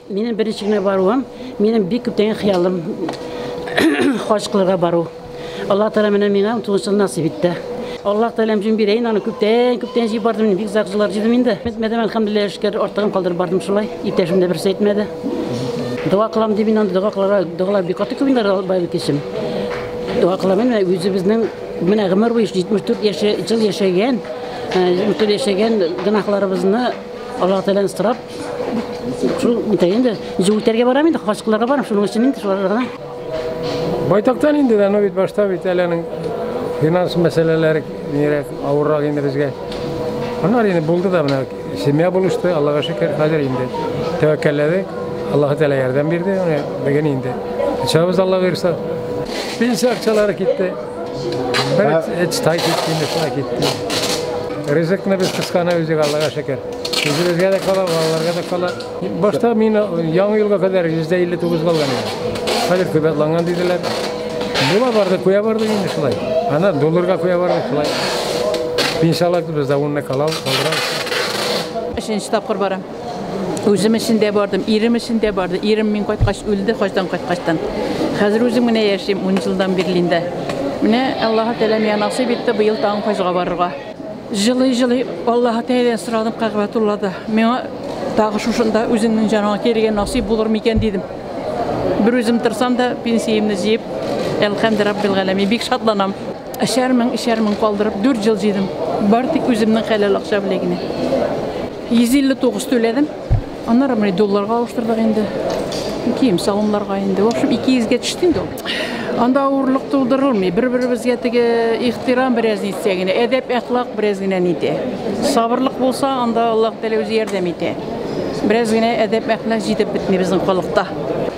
Минем беренче генә баруым, минем бик күптәнге хыялым хаҗ кылырга бару. Аллаһ Тәгалә менә миңа 19 ел насыйп итте. Аллаһ Тәгаләм җүн бирәйен, аны күптән, күптән җыеп бардым, бик озак еллар җыйдым инде. Бетмәдем, әлхәмдүлилләһ, шөкер, артыгын калдырып бардым шулай. Иптәшем дә берсе әйтмәде. Дога кылам дип инде, дога кылырга, догалар бик каты күп инде, байлык кешем. Дога кылам инде, үзебезнең менә гомер буе 74 яшә, ел яшәгән, 74 яшәгән гөнаһларыбызны Аллаһ Тәгаләдән сорап, шул инде, ничек үтәргә барам инде, хаҗ кылырга барам, шуның өчен инде шуларга гына. Байтактан инде дә, но бит башта бит әле аның финанс мәсьәләләре нирәк авыррак инде безгә. Аннары инде булды да менә семья булышты, Аллага шөкер, хәзер инде тәвәккәлләдек. Аллаһ Тәгалә ярдәм бирде, менә бүген инде. Очабыз Алла боерса. Пенсия акчалары китте. Бер тай китте, инде шулай китте. Ризыкны без кыскана үзек, Аллага шөкер. Үзебезгә дә кала, балаларга да кала. Башта мин яңа елга кадәр 59% калган иде. Хәзер кыйбатланган диделәр. Була барды, куя бардык инде шулай. Ана долларга куя бардык шулай. Пенсия алабыз, без дә унны кала, калдырабыз. Өченче тапкыр барам. Үзем өчен дә бардым, ирем өчен дә барды. Ирем мин кайткач үлде, хаҗдан кайткачтан. Хәзер үзем генә яшим, 10 елдан бирле инде. Менә Аллаһ Тәгалә миңа насыйп итте быел тагын хаҗга барырга. Җылый-җылый Аллаһ Тәгаләдән сорадым Кәгъбәтуллада. Миңа тагы шушында үзеңнең җаныңа килергә насыйп булыр микән дидем. Бер үзем торсам да пенсиямне җыеп, әлхәмдү раббил галәмин, бик шатланам. Эчәрмен, эчәрмен калдырып 4 ел җыйдым. Бар тик үземнең хәләл акча белән генә. 159 түләдем. Аннары менә долларга алыштырдык инде. Кием салымларга инде. В общем, 200гә төште инде ул. Анда авырлык тудырылмый. Бер-беребезгә теге ихтирам бераз нитсә генә, әдәп, әхлак бераз генә нитә. Сабырлык булса, анда Аллаһ Тәгалә үзе ярдәм итә. Бераз генә әдәп, әхлак җитеп бетми безнең халыкта.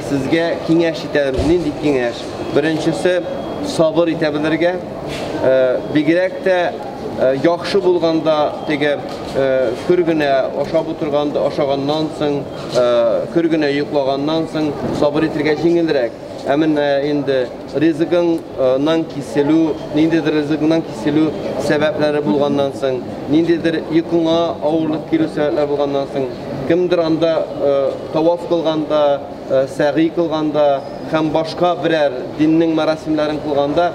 Сезгә киңәш итәм. Нинди киңәш? Беренчесе сабыр итә белергә. Бигрәк тә яхшы булганда теге көр генә ашап утырганда, ашаганнан соң, көр генә йоклаганнан соң сабыр итәргә җиңелрәк. Ә менә инде ризыгыңнан киселү, ниндидер ризыгыңнан киселү сәбәпләре булганнан соң, ниндидер йокыңа авырлык килү сәбәпләре булганнан соң, кемдер анда таваф кылганда, сәгый кылганда һәм башка берәр диннең мәрасимнәрен кылганда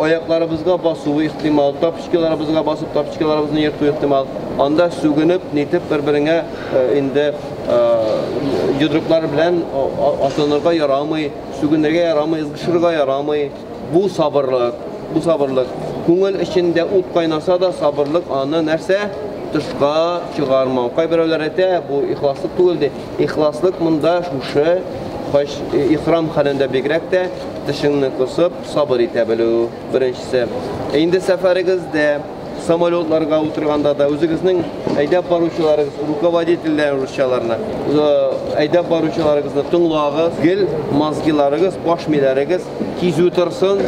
аякларыбызга басуы ихтимал, тапочкаларыбызга басып, тапочкаларыбызны ерту ихтимал. Анда сүгенеп, нитеп бер-береңә инде йодрыклар белән атынырга ярамый, сүгенергә ярамый, ызгышырга ярамый. Бу сабырлык, бу сабырлык. Күңел эчендә ут кайнаса да сабырлык аны нәрсә? Тышка чыгармау. Кайберәүләр әйтә, бу ихласлык түгел ди. Ихласлык монда шушы хаҗ ихрам хәлендә бигрәк тә тешеңне кысып сабыр итә белү беренчесе. Инде сәфәрегездә самолетларга утырганда да үзегезнең әйдәп баручыларыгыз, руководительләр русчаларны, әйдәп баручыларыгызны тыңлагыз, гел мозгиларыгыз, баш миләрегез кизү торсын.